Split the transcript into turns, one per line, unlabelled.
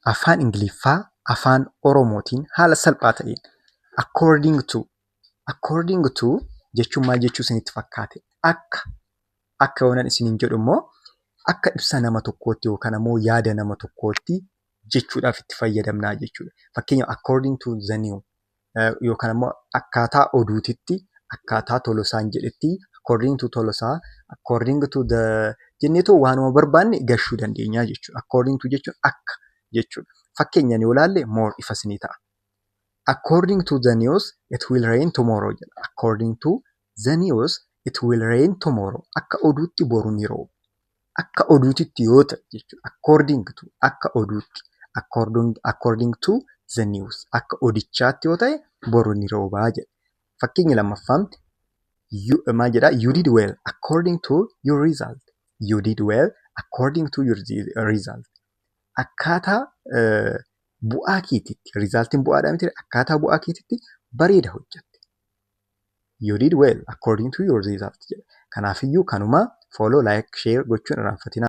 Afaan Ingiliffaa Afaan Oromootiin haala salphaa ta'een "according to". "According to" jechuun maal jechuu isinitti fakkaate? Akka yoonan isiniin jedhu immoo akka ibsa nama tokkootti yookaan ammoo yaada nama tokkootti jechuudhaaf itti fayyadamnaa jechuudha. Fakkeenyaaf, "according to the news" yookaan ammoo akkaataa oduutitti, akkaataa Tolosaan jedhetti, "according to Tolosaa", "according to the" jenneetoo waanuma barbaanne gashuu dandeenya jechuudha. "According to" jechuun akka jechuudha. Fakkeenyaan yoo ilaalle more ifa isinii ta'a. "According to the news, it will rain tomorrow" jedha. "According to the news, it will rain tomorrow." Akka oduutti boru ni rooba. Akka oduutitti yoo ta'e jechuudha. "According to", akka oduutti. "According to the news", akka odichaatti yoo ta'e boru ni roobaa jedha. Fakkeenyi lammaffaan maal jedhaa? "You did well according to your result." "You did well according to your result." Akkaataa bu'aa keetiitti, resultiin bu'aadhaa miti, akkaataa bu'aa keetiitti bareeda hojjette. "You did well according to your result" jedha. Kanaafiyyuu kanuma follow, like, share gochuun irraanfatinaa.